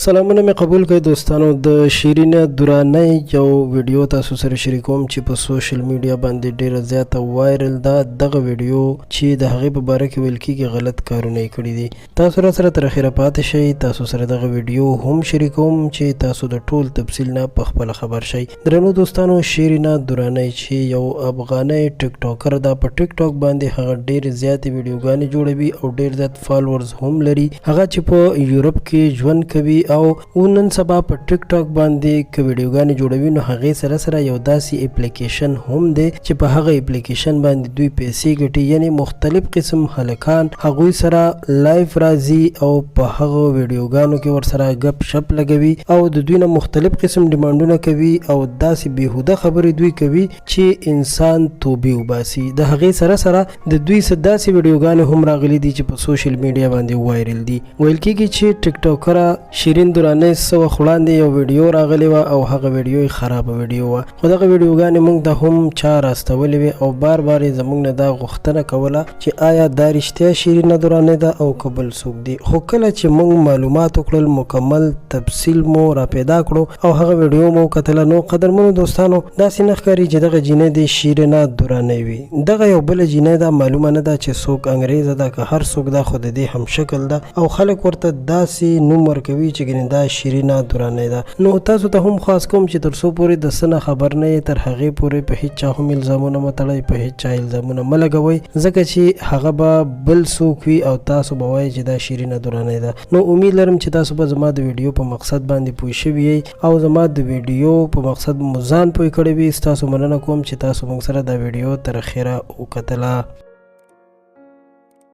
سلامونه مې قبول کړئ دوستانو. د شیرینه درانۍ یو ویډیو تاسو سره شریکوم چې په سوشل میډیا باندې ډیره زیاته وایرل ده. دغه ویډیو چې د هغې په باره کې ویل کیږي غلط کارونه یې کړي دي. تاسو را سره تر اخره پاتې شئ، تاسو سره دغه ویډیو هم شریکوم چې تاسو د ټول تفصیل نه په خپله خبر شئ. درنو دوستانو، شیرینه درانۍ چې یو افغانۍ ټیک ټاکر ده، په ټیک ټاک باندې هغه ډېرې زیاتې ویډیوګانې جوړوي او ډېر زیات فالورز هم لري. هغه چې په یورپ کې ژوند کوي او نن سبا په ټیک ټاک باندې که ویډیوګانې جوړوي نو هغې سره سره یو داسې اپلیکیشن هم دی چې په هغه اپلیکیشن باندې دوی پیسې ګټي، یعنی مختلف قسم هلکان هغوی سره لایف راځي او په هغه ویډیوګانو کې ورسره ګپ شپ لګوي او د دوی نه مختلف قسم ډیمانډونه کوي او داسې بیهوده خبرې دوی کوي چې انسان توبې وباسي. د هغې سره سره د دوی څه داسې ویډیوګانې هم راغلي دي چې په سوشل میډیا باندې وایرل دي. ویل کیږي چې ټیک ټاکره شیرین درانۍ څه وخت وړاندې یو ویډیو راغلې وه او هغه ویډیو یې خرابه ویډیو وه، خو دغه ویډیوګانې موږ ته هم چا راستولې وې او بار بار یې زموږ نه دا غوښتنه کوله چې آیا دا رښتیا شیرینه درانۍ ده او که بل څوک دي. خو کله چې موږ معلومات وکړل، مکمل تفصیل مو را پیدا کړو او هغه ویډیو مو وکتله، نو قدرمنو دوستانو داسې نه ښکاري چې دغه جینۍ دې شیرینه درانۍ وي. دغه یو بله جینۍ ده، معلومه نه ده چې څوک انګریزه ده که هر څوک ده، خو د دې هم شکل ده او خلک ورته داسې نوم ورکوي چې ګنې دا شیرینه درانۍ ده. نو تاسو ته هم خواست کوم چې تر څو پورې د څه نه خبر نه یې تر هغې پورې په هیڅ چا هم الزامونه مه تړئ، په هیڅ چا الزامونه مه لګوئ، ځکه چې هغه به بل څوک وي او تاسو به وایئ چې دا شیرینه درانۍ ده. نو امید لرم چې تاسو به زما د ویډیو په مقصد باندې پوه شوي یئ او زما د ویډیو په مقصد مو ځان پوه کړی وي. ستاسو مننه کوم چې تاسو موږ سره دا ویډیو تر اخره وکتله.